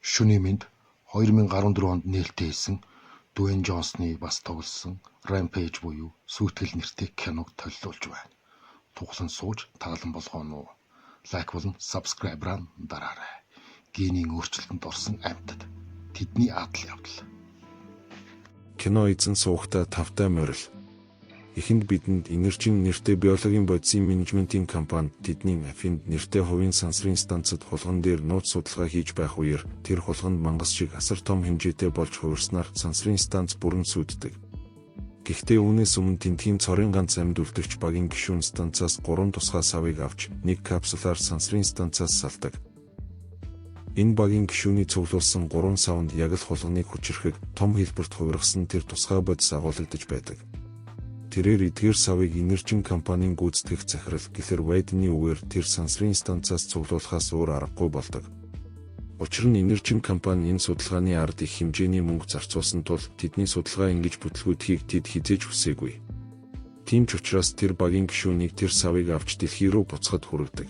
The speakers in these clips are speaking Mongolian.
Шөнийн мэнд 2014 онд нээлттэй хийсэн Дуэйн Джонсоны бас тоглосон Rampage буюу Сүйтгэл нэртэй киног толилуулж байна. Тухлан сууж таалан болгооно уу? Лайк болон subscribe-раа дараарай. Генийн өөрчлөлтөнд орсон амьтад. Тэдний адал явдал. Кино эзэн суугтай тавтай морил. Эхэнд бидэнд Энержин нэртэй биологийн бодисын менежментийн компани тэдний Афинд нэртэй хувийн сансрын станцад хулган дээр нууц судалгаа хийж байх үеэр тэр хулганд мангас шиг асар том хэмжээтэй болж хувирснаар сансрын станц бүрэн сүйддэг. Гэхдээ үүнээс өмнө тэндхийн цорын ганц амьд үлдэгч багийн гишүүн станцаас 3 тусгай савыг авч нэг капсулаар сансрын станцаас салдаг. Энэ багийн гишүүний цуглуулсан 3 савнд яг л хулганыг хүчирхэг том хэлбэрт хувиргасан тэр тусгай бодис агуулгадаж байдаг. Тэрээр эдгээр савыг Энержин компанийн гүйцэтгэх захирал Гэлэр Вайдны үгээр тэр сансрын станцаас цуглуулахаас өөр аргагүй болдог. Учир нь Энержин компани энэ судалгааны ард их хэмжээний мөнгө зарцуулсан тул тэдний судалгаа ингэж бүтлгүүдэхийг тэд хэзээ ч хүсээгүй. Тийм ч учраас тэр багийн гишүүнийг тэр савыг авч дэлхий рүү буцахад хүргэдэг.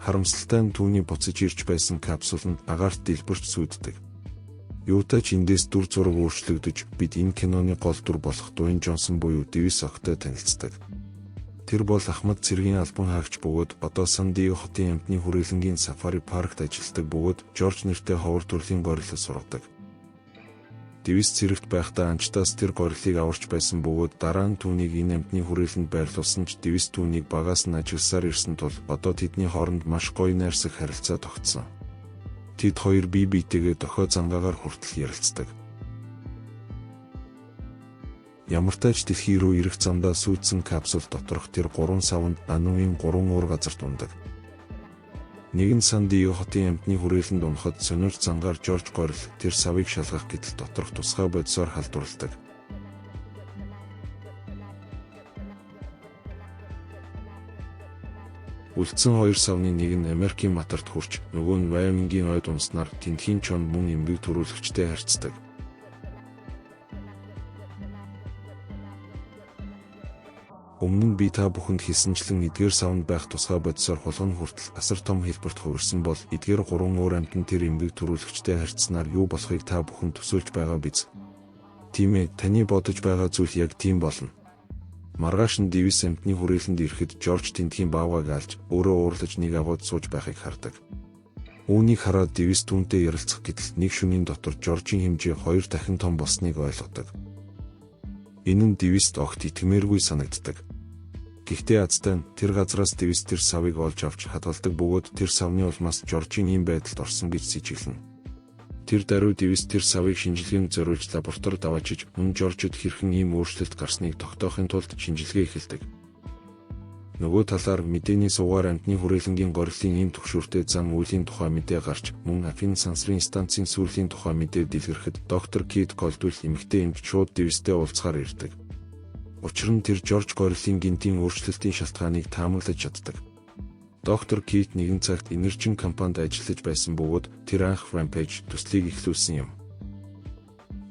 Харамсалтай нь түүний буцаж ирж байсан капсул нь агаарт дэлбэрч сүйддэг. Юутай ч эндээс дүр зураг өөрчлөгдөж бид энэ киноны гол дүр болох Дуэйн Джонсон буюу Дэвис охтой танилцдаг. Тэр бол Ахмад цэргийн албан хаагч бөгөөд одоо Сан Диего хотын амьтны хүрээлэнгийн сафари паркт ажилладаг бөгөөд Жорж нэртэй ховор төрлийн горилло сургадаг. Дэвис цэрэгт байхдаа анчдаас тэр гориллыг аварч байсан бөгөөд дараа нь түүнийг энэ амьтны хүрээлэнд байрлуулсан ч Дэвис түүнийг багаас нь ажилласаар ирсэн тул одоо тэдний хооронд маш гоё найрсаг харилцаа тогтсон. Тэд хоёр бие биетэйгээ дохио зангаагаар хүртэл ярилцдаг. Ямартай ч дэлхий рүү ирэх замдаа сүйдсэн капсул доторх тэр 3 савнд Ануийн 3 өөр газарт унадаг. Нэг нь Сан Диего хотын амьтны хүрээлэнд унахад сониур зангаар Жорж горил тэр савыг шалгах гэтэл доторх тусгай бодисоор халдварладаг. Үлдсэн хоёр савны нэг нь Америкийн матарт хүрч, нөгөө нь Вайомингийн ойд унснаар тэндхийн чоно мөн эмгэг төрүүлэгчтэй харьцдаг. Өмнө нь би та бүхэнд хэлсэнчлэн эдгээр савнд байх тусгай бодисоор хулган хүртэл асар том хэлбэрт хувирсан бол эдгээр гурван өөр амьтан тэр эмгэг төрүүлэгчтэй харьцсанаар юу болохыг та бүхэн төсөөлж байгаа биз? Тийм ээ, таны бодож байгаа зүйл яг тийм болно. Маргааш нь Дэвис амьтны хүрээлэнд ирэхэд Жорж тэндхийн баавгайг алж, өөрөө уурлаж нэг аваад сууж байхыг хардаг. Үүнийг хараад Дэвис түүнтэй ярилцах гэтэл нэг шөнийн дотор Жоржийн хэмжээ 2 дахин том болсныг ойлгодог. Энэ нь Дэвист огт итгэмээргүй санагддаг. Гэхдээ азтай нь тэр газраас Дэвис тэр савыг олж авч хадгалдаг бөгөөд тэр савны улмаас Жоржийн ийм байдалд орсон гэж сэжиглэнэ. Тэр даруй Дэвис тэр савыг шинжилгээнд зориулж лабораторид аваачиж мөн Жоржид хэрхэн ийм өөрчлөлт гарсныг тогтоохын тулд шинжилгээ эхэлдэг. Нөгөө талаар мэдээний суугаар амьтны хүрээлэнгийн гориллын ийм түгшүүртэй зан үйлийн тухай мэдээ гарч мөн Афин сансрын станцын сүүлийн тухай мэдээ дэлгэрхэд доктор Кит Колдвелл эмэгтэй эмч шууд Дэвистэй уулзахаар ирдэг. Учир нь тэр Жорж гориллын гентийн өөрчлөлтийн шалтгааныг таамаглаж чаддаг. Доктор Кит нэгэн цагт Энержин компанид ажиллаж байсан бөгөөд тэр анх Rampage төслийг эхлүүлсэн юм.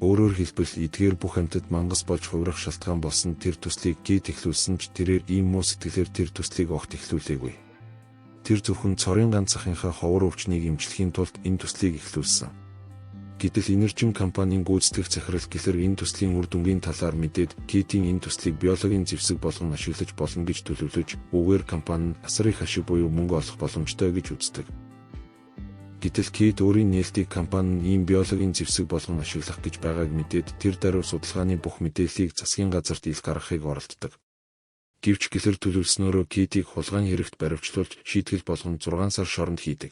Өөрөөр хэлбэл эдгээр бүх амьтад мангас болж хувирах шалтгаан болсон тэр төслийг Кит эхлүүлсэн ч тэрээр ийм муу сэтгэлээр тэр төслийг огт эхлүүлээгүй. Тэр зөвхөн цорын ганц ахынхаа ховор өвчнийг эмчлэхийн тулд энэ төслийг эхлүүлсэн. Гэтэл Энержин компанийн гүйцэтгэх захирал Гэлэр энэ төслийн үр дүнгийн талаар мэдээд Китийн энэ төслийг биологийн зэвсэг болгон ашиглаж болно гэж төлөвлөж, үүгээр компани нь асар их ашиг буюу мөнгө олох боломжтой гэж үздэг. Гэтэл Кит өөрийн нээлтийг компани нь ийм биологийн зэвсэг болгон ашиглах гэж байгааг мэдээд тэр даруй судалгааны бүх мэдээллийг засгийн газарт ил гаргахыг оролддог. Гэвч Гэлэр төлөвлөснөөрөө Китийг хулгайн хэрэгт баривчлуулж шийтгэл болгон 6 сар шоронд хийдэг.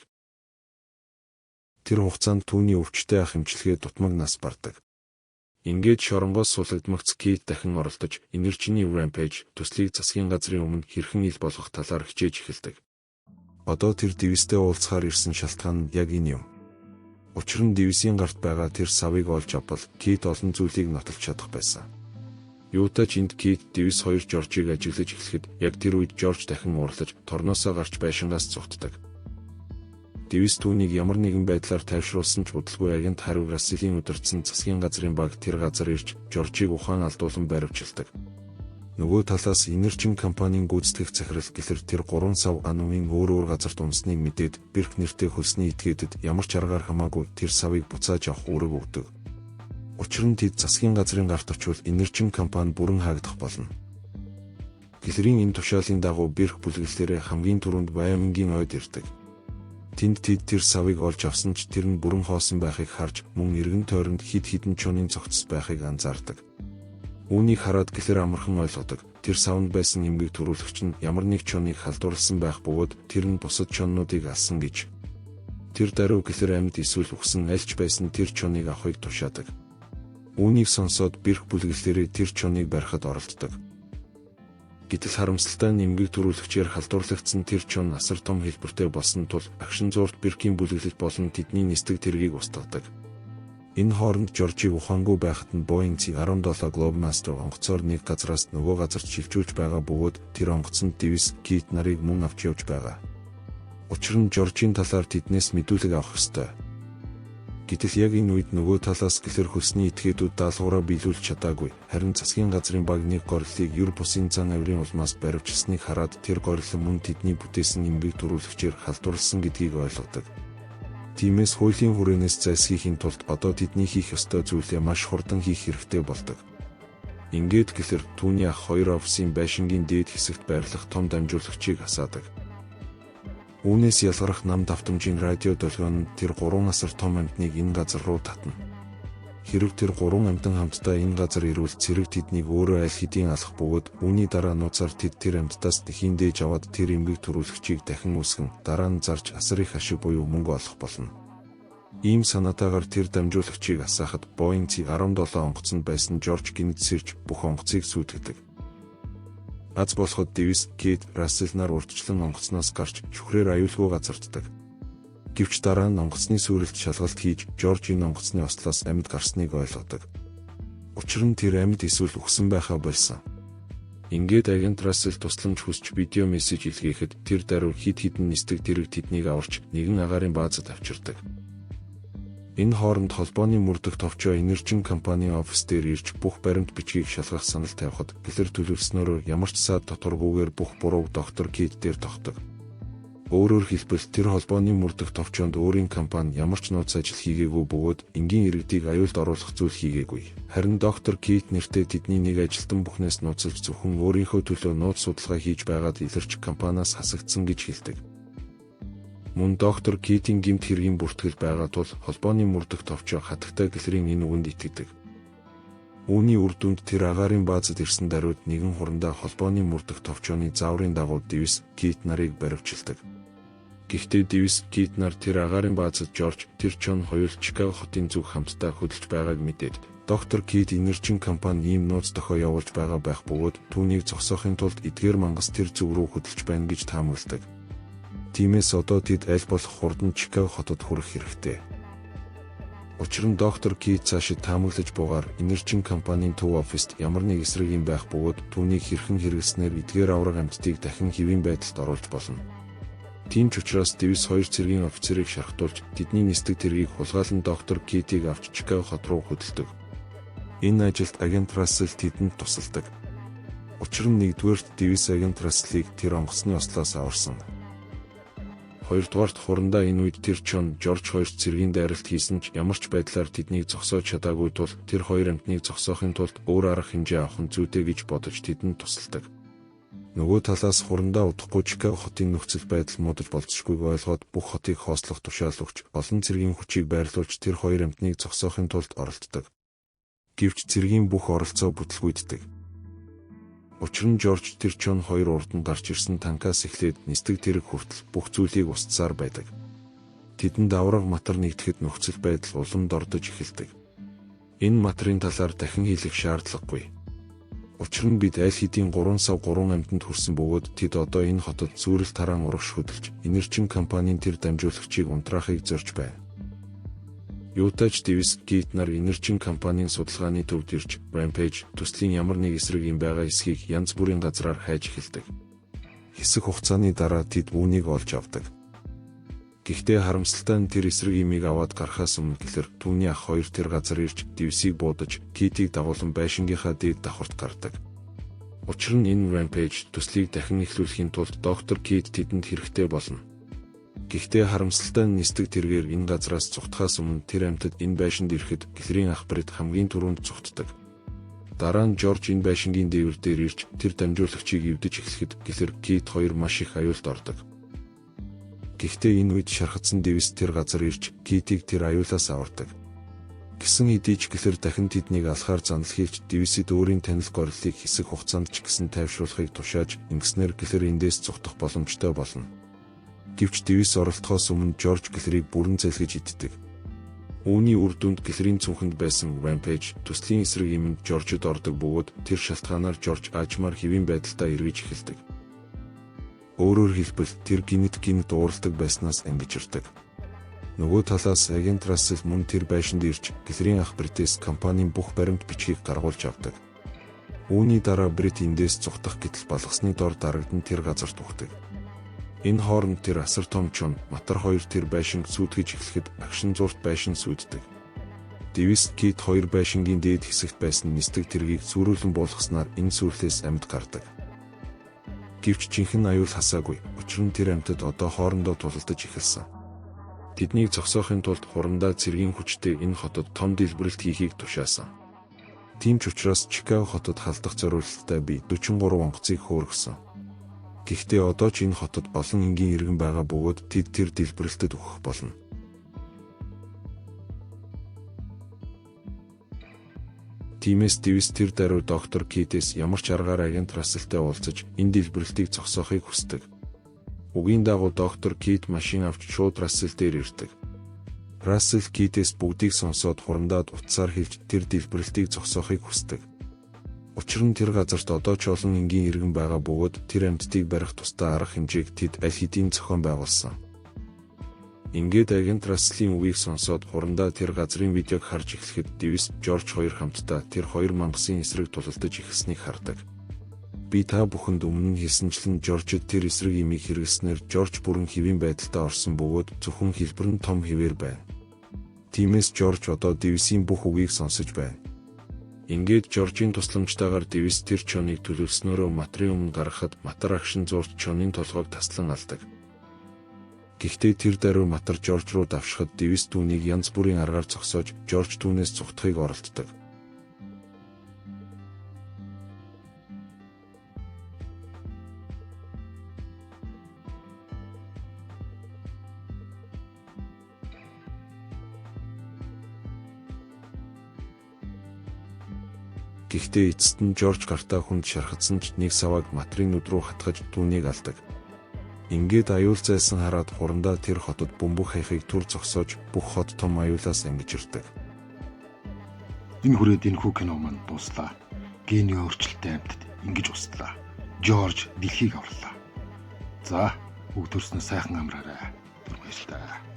Тэр хугацаанд түүний өвчтэй ах эмчилгээ дутмаг нас бардаг. Ингээд шоронгоос сулагдмагц Кит дахин оролдож Энержиний Rampage төслийг засгийн газрын өмнө хэрхэн ил болгох талаар хичээж эхэлдэг. Одоо тэр Дэвистэй уулзахаар ирсэн шалтгаан нь яг энэ юм. Учир нь Дэвисийн гарт байгаа тэр савыг олж авбал Кит олон зүйлийг нотолж чадах байсан. Юутай ч энд Кит Дэвис хоёр Жоржийг ажиглаж эхлэхэд яг тэр үед Жорж дахин уурлаж торноосоо гарч байшингаас зугтдаг. Дэвис түүнийг ямар нэгэн байдлаар тайвшруулсан ч удалгүй агент Харви Расселийн удирдсан засгийн газрын баг тэр газар ирж Жоржийг ухаан алдуулан баривчилдаг. Нөгөө талаас Энерчин компанийн гүйцэтгэх захирал Гэлэр тэр 3 сав Анумын өөр өөр газарт унсныг мэдээд Бирк нэртэй хөлсний этгээдэд ямар ч аргаар хамаагүй тэр савыг буцааж авах үүрэг өгдөг. Учир нь тэд засгийн газрын гарт очивол Энерчин компани бүрэн хаагдах болно. Гэлрийн энэ тушаалын дагуу Бирк бүлэглэлээрээ хамгийн түрүүнд Вайомингийн ойд ирдэг. Тэнд тэд тэр савыг олж авсан ч тэр нь бүрэн хоосон байхыг харж мөн эргэн тойронд хэд хэдэн чонын цогцос байхыг анзаардаг. Үүнийг хараад Гэлэр амархан ойлгодог. Тэр савнд байсан эмгэг төрүүлэгч нь ямар нэг чоныг халдварласан байх бөгөөд тэр нь бусад чоннуудыг алсан гэж. Тэр даруй Гэлэр амьд эсвэл үхсэн аль ч байсан тэр чоныг авахыг тушаадаг. Үүнийг сонсоод Бирк бүлэглэлээрээ тэр чоныг барихад оролддог. Гэтэл харамсалтай нь эмгэг төрүүлэгчээр халдварлагдсан тэр чон асар том хэлбэртэй болсон тул агшин зуурт Биркийн бүлэглэл болон тэдний нисдэг тэргийг устгадаг. Энэ хооронд Жоржийг ухаангүй байхад нь Boeing C-17 Globemaster онгоцоор нэг газраас нөгөө газарт шилжүүлж байгаа бөгөөд тэр онгоцонд Дэвис, Кит нарыг мөн авч явж байгаа. Учир нь Жоржийн талаар тэднээс мэдүүлэг авах ёстой. Гэтэл яг энэ үед нөгөө талаас Гэлэр хөлсний этгээдүүд даалгавраа биелүүлж чадаагүй. Харин засгийн газрын баг нэг горилыг ер бусын зан авирын улмаас баривчилсныг хараад тэр горил мөн тэдний бүтээсэн эмгэг төрүүлэгчээр халдварласан гэдгийг ойлгодог. Тиймээс хуулийн хүрээнээс зайлсхийхийн тулд одоо тэдний хийх ёстой зүйлээ маш хурдан хийх хэрэгтэй болдог. Ингээд Гэлэр түүний ах хоёр офисын байшингийн дээд хэсэгт байрлах том дамжуулагчийг асаадаг. Үүнээс ялгарах нам давтамжийн радио долгион нь тэр 3 асар том амьтныг энэ газар руу татна. Хэрв тэр 3 амьтан хамтдаа энэ газар ирвэл цэрэг тэднийг өөрөө аль хэдийн алах бөгөөд үүний дараа нууцаар тэд тэр амьтдаас нэхийн дээж аваад тэр эмгэг төрүүлэгчийг дахин үүсгэн дараа нь зарж асар их ашиг буюу мөнгө олох болно. Ийм санаатаагаар тэр дамжуулагчийг асаахад Boeing C-17 онгоцонд байсан Жорж гэнэт сэрж бүх онгоцыг сүйтгэдэг. Аз болоход Дэвис, Кит, Рассел нар урьдчилан онгоцноос гарч шүхрээр аюулгүй газарддаг. Гэвч дараа нь онгоцны сүрэлт шалгалт хийж Жорж энэ онгоцны ослоос амьд гарсныг ойлгодог. Учир нь тэр амьд эсвэл үхсэн байхаа болсон. Ингээд агент Рассел тусламж хүсч видео мессеж илгээхэд тэр даруй хэд хэдэн нисдэг тэрэг тэднийг аварч нэгэн агаарын баазад авчирдаг. Энэ хооронд холбооны мөрдөх товчоо Энерчин компанийн офис дээр ирж бүх баримт бичгийг шалгах санал тавихад Гэлэр төлөвлөснөөрөө ямар ч саад доторгүйгээр бүх бурууг доктор Кит дээр тогтдог. Өөрөөр хэлбэл тэр холбооны мөрдөх товчоонд өөрийн компани ямар ч нууц ажил хийгээгүй бөгөөд энгийн иргэдийг аюулд оруулах зүйл хийгээгүй. Харин доктор Кит нэртэй тэдний нэг ажилтан бүхнээс нууцлж зөвхөн өөрийнхөө төлөө нууц судалгаа хийж байгаад илэрч компаниас хасагдсан гэж хэлдэг. Мөн доктор Китийн гэмт хэргийн бүртгэл байгаа тул холбооны мөрдөх товчоо хатагтай Гэлрийн энэ үгэнд итгэдэг. Үүний үр дүнд тэр агаарын баазад ирсэн даруйд нэгэн хурандаа холбооны мөрдөх товчооны зааврын дагуу Дэвис, Кит нарыг баривчилдаг. Гэхдээ Дэвис, Кит нар тэр агаарын баазад Жорж, тэр чон хоёул Чикаго хотын зүг хамтдаа хөдөлж байгааг мэдээд доктор Кит Энерчин компани ийм нууц дохио явуулж байгаа байх бөгөөд түүнийг зогсоохын тулд эдгээр мангас тэр зүг рүү хөдөлж байна гэж таамагладаг. Тиймээс одоо тэд аль болох хурдан Чикаго хотод хүрэх хэрэгтэй. Учир нь доктор Кит цаашид таамаглаж буугаар Энерчин компанийн төв оффист ямар нэг эсрэг юм байх бөгөөд түүнийг хэрхэн хэрэглэснээр эдгээр аварга амьтдыг дахин хэвийн байдалд оруулж болно. Тийм ч учраас Дэвис хоёр цэргийн офицерыг шархтуулж тэдний нисдэг тэргийг хулгайлан доктор Китийг авч Чикаго хот руу хөдөлдөг. Энэ ажилд агент Рассел тэдэнд тусалдаг. Учир нь нэгдүгээрт Дэвис агент Расселийг тэр онгоцны ослоос аварсан. Хоёрдугаарт хурандаа энэ үед тэр чон Жорж хоёр цэргийн дайралт хийсэн ч ямар ч байдлаар тэднийг зогсоож чадаагүй тул тэр хоёр амьтныг зогсоохын тулд өөр арга хэмжээ авах нь зүйтэй гэж бодож тэдэнд тусалдаг. Нөгөө талаас хурандаа удахгүй Чикаго хотын нөхцөл байдал муудаж болзошгүйг ойлгоод бүх хотыг хоослох тушаал өгч олон цэргийн хүчийг байрлуулж тэр хоёр амьтныг зогсоохын тулд оролддог. Гэвч цэргийн бүх оролцоо бүтлгүйддэг. Учир нь Жорж тэр чон хоёр урд нь гарч ирсэн танкаас эхлээд нисдэг тэрэг хүртэл бүх зүйлийг устсаар байдаг. Тэдэнд аварга матар нэгдэхэд нөхцөл байдал улам дордож эхэлдэг. Энэ матрын талаар дахин хэлэх шаардлагагүй. Учир нь бид аль хэдийн 3 сав 3 амьтанд хүрсэн бөгөөд тэд одоо энэ хотод зүүрэл тараан урагш хөдөлж Энерчин компанийн тэр дамжуулагчийг унтраахыг зорж байна. Юутай ч Дэвис, Кит нар Энерчин компанийн судалгааны төвд ирж Rampage төслийн ямар нэг эсрэг юм байгаа эсхийг янз бүрийн газраар хайж эхэлдэг. Хэсэг хугацааны дараа тэд үүнийг олж авдаг. Гэхдээ харамсалтай нь тэр эсрэг имийг аваад гарахаас өмнө Гэлэр түүний ах хоёр тэр газар ирж Дэвисийг буудаж Китийг дагуулан байшингийнхаа дээд давхарт гардаг. Учир нь энэ Rampage төслийг дахин эхлүүлэхийн тулд доктор Кит тэдэнд хэрэгтэй болно. Гэхдээ харамсалтай нь нисдэг тэргээр энэ газраас зугтахаас өмнө тэр амьтад энэ байшинд ирэхэд Гэлрийн ах Брэд хамгийн түрүүнд зугтдаг. Дараа нь Жорж энэ байшингийн дээвэр дээр ирж тэр дамжуулагчийг эвдэж эхлэхэд Гэлэр Кит хоёр маш их аюулд ордог. Гэхдээ энэ үед шархадсан Дэвис тэр газар ирж Китийг тэр аюулаас авардаг. Гэсэн хэдий ч Гэлэр дахин тэднийг алхаар занал хийвч Дэвисэд өөрийн танил горилыг хэсэг хугацаанд ч гэсэн тайвшруулахыг тушааж ингэснээр Гэлэр эндээс зугтах боломжтой болно. Гэвч Дэвис оролдохоос өмнө Жорж Гэлрийг бүрэн зэлгэж иддэг. Үүний үр дүнд Гэлрийн цүнхэнд байсан Rampage төслийн эсрэг юмд Жоржид ордог бөгөөд тэр шалтгаанаар Жорж аажмаар хэвийн байдалтай эргэж эхэлдэг. Өөрөөр хэлбэл тэр гинэт гинэт ууралдаг байснаас ангижирдаг. Нөгөө талаас агент Рассел мөн тэр байшинд ирж Гэлрийн ах Бритээс компанийн бүх баримт бичгийг гаргуулж авдаг. Үүний дараа Брит эндээс зугтах гэтэл балгасны дор дарагдан тэр газарт ухдаг. Энэ хооронд тэр асар том чон матар хоёр тэр байшинг сүйтгэж эхлэхэд агшин зурт байшин сүйддэг. Дэвис Кит хоёр байшингийн дээд хэсэгт байсан нисдэг тэргийг сүрүүлэн буулгаснаар энэ сүрлээс амьд гардаг. Гэвч жинхэнэ аюул хасаагүй. Учир нь тэр амьтад одоо хоорондоо тулалдаж эхэлсэн. Тэднийг зогсоохын тулд хурандаа цэргийн хүчтэй энэ хотод том дэлбэрэлт хийхийг тушаасан. Тийм ч учраас Чикаго хотод халдах зориулалттай би 43 онгоцыг хөөргөсөн. Гэхдээ одоо ч энэ хотод олон энгийн иргэн байгаа бөгөөд тэд тэр дэлбэрэлтэд үхэх болно. Тиймээс Дэвис тэр даруй доктор Китээс ямар ч аргаар агент Расселтэй уулзаж энэ дэлбэрэлтийг зогсоохыг хүсдэг. Үгийн дагуу доктор Кит машин авч шууд Рассел дээр ирдэг. Рассел Китээс бүгдийг сонсоод хурандаад утсаар хэлж тэр дэлбэрэлтийг зогсоохыг хүсдэг. Учир нь тэр газарт одоо ч олон энгийн иргэн байгаа бөгөөд тэр амьтдыг барих тусдаа арга хэмжээг тэд аль хэдийн зохион байгуулсан. Ингээд агент Расселийн үгийг сонсоод хурандаа тэр газрын видеог харж эхлэхэд Дэвис, Жорж хоёр хамтдаа тэр хоёр мангасын эсрэг тулалдаж эхэлснийг хардаг. Би та бүхэнд өмнө нь хэлсэнчлэн Жоржид тэр эсрэг имийг хэрэглэснээр Жорж бүрэн хэвийн байдалтай орсон бөгөөд зөвхөн хэлбэр нь том хэвээр байна. Тиймээс Жорж одоо Дэвисийн бүх үгийг сонсож байна. Ингээд Жоржийн тусламжтайгаар Дэвис тэр чоныг төлөвлөснөөрөө матрын өмнө гаргахад матар агшин зуурт чонын толгойг таслан алдаг. Гэхдээ тэр даруй матар Жорж руу давшихад Дэвис түүнийг янз бүрийн аргаар зогсоож Жорж түүнээс зугтахыг оролддог. Гэхдээ эцэст нь Жорж гартаа хүнд шархадсан ч нэг савааг матрын нүд рүү хатгаж түүнийг алдаг. Ингээд аюул зайлсан хараад хурандаа тэр хотод бөмбөг хаяхыг түр зогсоож бүх хот том аюулаас ангижирдаг. Энэ хүрээд энэхүү кино маань дууслаа. Гений өөрчлөлттэй амьтад ингэж услаа. Жорж дэлхийг аварлаа. За, бүгд төрснөө сайхан амраарай. Түр баярлалаа.